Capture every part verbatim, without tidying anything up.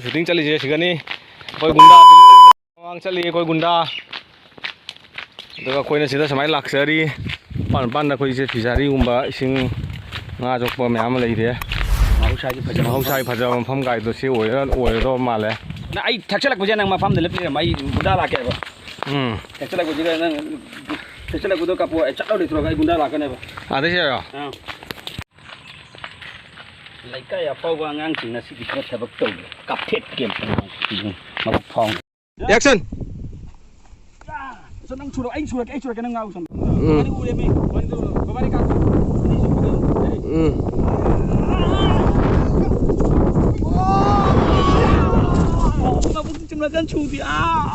Shooting ꯆꯠꯂꯤꯁꯦ ꯁꯤꯒꯅꯤ꯫ ꯑꯩꯈꯣꯏ ꯒꯨꯟꯗꯥ ꯃꯃꯥꯡ ꯆꯠꯂꯤ ꯑꯩꯈꯣꯏ ꯒꯨꯟꯗꯥ꯫ ꯑꯗꯨꯒ ꯑꯩꯈꯣꯏꯅ ꯁꯤꯗ ꯁꯨꯃꯥꯏꯅ ꯂꯥꯛꯆꯔꯤ꯫ ꯃꯄꯥꯟ ꯃꯄꯥꯟꯗ ꯑꯩꯈꯣꯏꯁꯦ ꯐꯤꯁꯥꯔꯤꯒꯨꯝꯕ ꯏꯁꯤꯡ ꯉꯥ ꯌꯣꯛꯄ ꯃꯌꯥꯝ ꯑꯃ ꯂꯩꯔꯦ꯫ ꯃꯍꯧꯁꯥꯒꯤ ꯐꯖꯕ ꯃꯍꯧꯁꯥꯒꯤ ꯐꯖꯕ ꯃꯐꯝ ꯀꯥꯏꯗꯣ ꯁꯤ ꯑꯣꯏꯔ-, ꯑꯣꯏꯔꯗꯧꯕ ꯃꯥꯜꯂꯦ꯫ ꯅꯪ ꯑꯩ ꯊꯛꯆꯜꯂꯛꯄꯁꯦ ꯅꯪ ꯃꯐꯝꯗ ꯂꯦꯞ ꯂꯩꯔꯝꯃ ꯑꯩ ꯒꯨꯟꯗꯥ ꯂꯥꯛꯀꯦꯕ꯫ ꯎꯝ꯫ ꯊꯛꯆꯜꯂꯛꯄꯁꯤꯗ ꯅꯪ ꯊꯛꯆꯜꯂꯛꯄꯗꯣ ꯀꯥꯞꯄꯣ, ꯑꯩ ꯆꯠ ꯂꯧꯔꯦ ꯊꯣꯔꯒ ꯑꯩ ꯒꯨꯟꯗꯥ ꯂꯥꯛꯀꯅꯦꯕ꯫ ꯑꯥꯗꯩ ꯆꯠꯂꯣ꯫ ꯑꯥ꯫ ꯂꯩꯀꯥꯏ ꯑꯐꯥꯎꯕ ꯑꯉꯥꯡꯁꯤꯡ ꯉꯁꯤꯗꯤ ꯈꯔ ꯊꯕꯛ ꯇꯧꯒꯦ꯫ ꯀꯥꯞꯊꯦꯠꯀꯦ꯫ ꯃꯕꯨꯛ ꯐꯥꯎꯅ꯫ ꯑꯦꯛꯁꯟ! ꯑꯁ, ꯅꯪ ꯁꯨꯔꯣ, ꯑꯩ ꯁꯨꯔꯛꯀꯦ, ꯑꯩ ꯁꯨꯔꯛꯀꯦ, ꯅꯪ ꯉꯥꯎ ꯁꯨꯝ꯫ ꯎꯝ꯫ ꯃꯥꯗꯤ ꯎꯔꯦꯃꯤ꯫ ꯃꯥꯗꯤ ꯎꯔꯦ꯫ ꯕꯕꯥꯅꯤ ꯀꯥꯞꯄꯣ꯫ ꯑꯩ ꯁꯨꯔꯛꯀꯦ꯫ ꯎꯝ꯫ ꯃꯕꯨꯛꯇꯤ ꯆꯨꯝꯅ ꯀꯟ ꯁꯨꯗꯦ꯫ ꯑꯥ꯫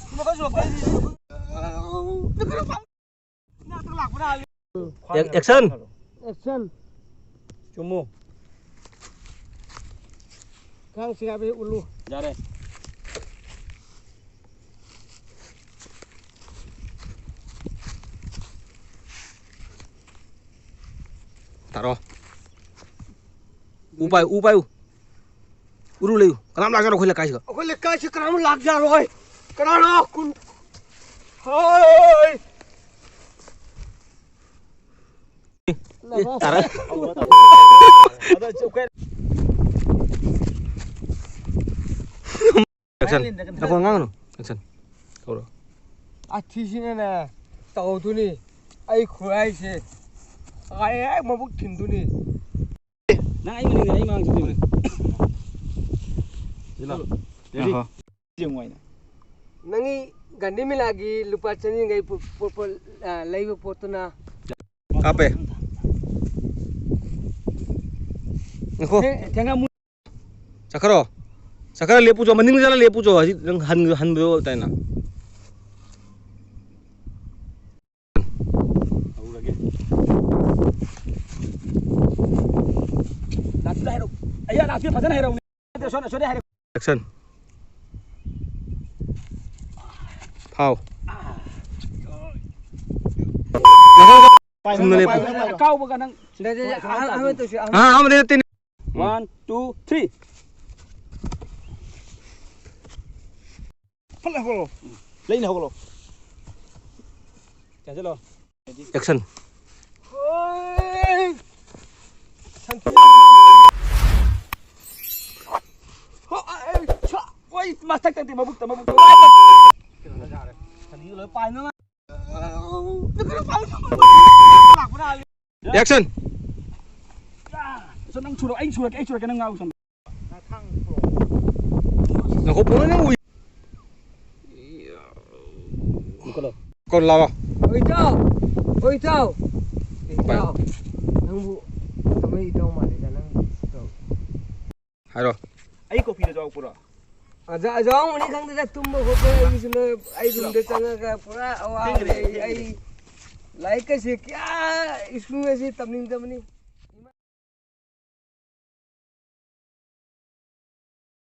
ꯆꯨꯝꯅ ꯀꯟ ꯁꯨꯔꯛꯀꯦ꯫ ꯑꯦꯛ-, ꯑꯦꯛꯁꯟ! ꯑꯦꯛꯁꯟ! ꯆꯨꯝꯃꯨ꯫ ꯈꯥꯡ ꯁꯤꯒꯥꯏꯕꯁꯦ ꯎꯠꯂꯨ꯫ ꯌꯥꯔꯦ꯫ ꯇꯥꯔꯣ꯫ ꯎ ꯄꯥꯏꯌꯨ, ꯎ ꯄꯥꯏꯌꯨ꯫ ꯎꯔꯨ ꯂꯩꯌꯨ꯫ ꯀꯅꯥꯝ ꯂꯥꯛꯆꯔꯣ ꯑꯩꯈꯣꯏ ꯂꯩꯀꯥꯏꯁꯤꯗ꯫ ꯑꯩꯈꯣꯏ ꯂꯩꯀꯥꯏꯁꯤ ꯀꯅꯥꯝ ꯂꯥꯛꯆꯔꯣꯏ꯫ ꯀꯅꯥꯅꯣ? ꯀꯨꯟ-, ꯍꯣꯏ! ꯑꯦ, ꯇꯥꯔꯦ꯫ ꯑꯦꯛꯁꯟ꯫ ꯅꯈꯣꯟ ꯉꯥꯡꯒꯅꯨ꯫ ꯑꯦꯛꯁꯟ꯫ ꯇꯧꯔꯣ꯫ ꯑꯊꯤꯁꯤꯅꯅꯦ ꯇꯧꯗꯨꯅꯤ꯫ ꯑꯩ ꯈꯨꯔꯥꯏꯁꯦ ꯑꯩ ꯍꯦꯛ ꯃꯕꯨꯛ ꯊꯤꯟꯗꯨꯅꯤ꯫ ꯅꯪ ꯑꯩ ꯃꯅꯤꯡꯗ ꯑꯩ ꯃꯥꯡ ꯆꯠꯇꯣꯏꯅꯦ꯫ ꯁꯤꯂꯥꯎ꯫ ꯔꯦꯗꯤ? ꯑꯍꯣ꯫ ꯌꯦꯡꯉꯨ ꯍꯥꯏꯅ꯫ ꯅꯪꯒꯤ ꯒꯥꯟꯙꯤ ꯃꯦꯂꯥꯒꯤ ꯂꯨꯄꯥ ꯆꯅꯤ ꯌꯥꯡꯈꯩ ꯄꯣ-, ꯄꯣ-, ꯄꯣ-, ꯑ, ꯂꯩꯕ ꯄꯣꯠꯇꯨꯅ꯫ ꯀꯥꯞꯄꯦ꯫ ꯉꯥꯏꯈꯣ꯫ ꯊꯦ-, ꯊꯦꯡꯉꯝꯃꯨ꯫ ꯆꯠꯈ꯭ꯔꯣ꯫ ꯆꯠꯈ꯭ꯔ ꯂꯦꯞꯄꯨ ꯆꯣ, ꯃꯅꯤꯡꯗ ꯆꯠꯂ ꯂꯦꯞꯄꯨ ꯆꯣ, ꯍꯧꯖꯤꯛ ꯅꯪ ꯍꯟ-, ꯍꯟꯕꯗꯣ ꯇꯥꯏꯅ꯫ ꯍꯧꯔꯒꯦ꯫ ꯂꯥꯛꯄꯤꯗ ꯍꯥꯏꯔꯛꯎ꯫ ꯑꯩꯌꯥ, ꯂꯥꯛꯄꯤꯗ ꯐꯖꯅ ꯍꯥꯏꯔꯛꯎꯅꯦ꯫ ꯑꯁꯣꯝ-, ꯑꯁꯣꯝꯗ ꯍꯥꯏꯔꯛꯎ꯫ ꯑꯦꯛꯁꯟ꯫ ꯐꯥꯎ꯫ ꯆꯨꯝꯅ ꯂꯦꯞꯄꯨ꯫ ꯑꯀꯥꯎꯕꯒ ꯅꯪ꯫ ꯁꯤꯗ, ꯁꯤꯗ, ꯑꯍꯥꯟ-, ꯑꯍꯥꯟꯕ ꯇꯧꯁꯤ, ꯑꯍꯥꯟꯕ꯫ ꯑꯥ, ꯑꯍꯥꯟꯕꯗꯤ ꯅꯠꯇꯦꯅꯦ꯫ One, two, three. ꯐꯠ ꯍꯧꯒꯠꯂꯣ꯫ ꯂꯩꯅ ꯍꯧꯒꯠꯂꯣ꯫ ꯆꯦꯟꯁꯤꯜꯂꯣ꯫ Action. ꯍꯣꯏ, ꯃꯊꯛꯇꯗꯤ ꯃꯕꯨꯛꯇ, ꯃꯕꯨꯛꯇ꯫ ꯁꯟꯊꯤꯗꯣ ꯂꯣꯏ ꯄꯥꯏꯅ꯫ Action. ꯁꯣ, ꯅꯪ ꯁꯨꯔꯣ, ꯑꯩ ꯁꯨꯔꯛꯀꯦ, ꯑꯩ ꯁꯨꯔꯛꯀꯦ, ꯅꯪ ꯉꯥꯎ ꯁꯣꯝꯗ꯫ ꯅꯈꯣꯡ ꯄꯨꯡꯅ ꯅꯪ ꯎꯏ꯫ ꯀꯣ ꯂꯥꯛꯑꯣ꯫ ꯑꯣꯏ ꯏꯇꯥꯎ, ꯑꯣꯏ ꯏꯇꯥꯎ꯫ ꯄꯥꯏ꯫ ꯏꯇꯥꯎ, ꯅꯪꯕꯨ ꯀꯃꯥꯏ ꯏꯇꯥꯎ ꯃꯥꯜꯂꯤꯗ ꯅꯪꯕꯨ꯫ ꯍꯥꯏꯔꯣ꯫ ꯑꯩ ꯀꯣꯐꯤꯗ ꯌꯥꯎꯔꯛꯄ꯭ꯔꯣ? ꯑꯖꯥ-, ꯑꯖꯥꯎ ꯑꯃꯅꯤ ꯈꯪꯗꯦꯗ, ꯇꯨꯝꯕ ꯈꯣꯠꯄ ꯑꯩꯒꯤꯁꯨ ꯅꯣꯏ, ꯑꯩ ꯔꯨꯝꯗ ꯆꯪꯉꯒ ꯄꯨꯔꯥ ꯑꯋꯥꯕꯅꯦ꯫ ꯊꯦꯡꯒ꯭ꯔꯦ, ꯑꯩ, ꯊꯦꯡꯒ꯭ꯔꯦ꯫ ꯑꯩ ꯂꯥꯏꯔꯤꯛꯀꯁꯦ ꯀꯌꯥ ꯁ꯭ꯀꯨꯜꯒꯁꯦ ꯇꯝꯅꯤꯡꯗꯕꯅꯤ꯫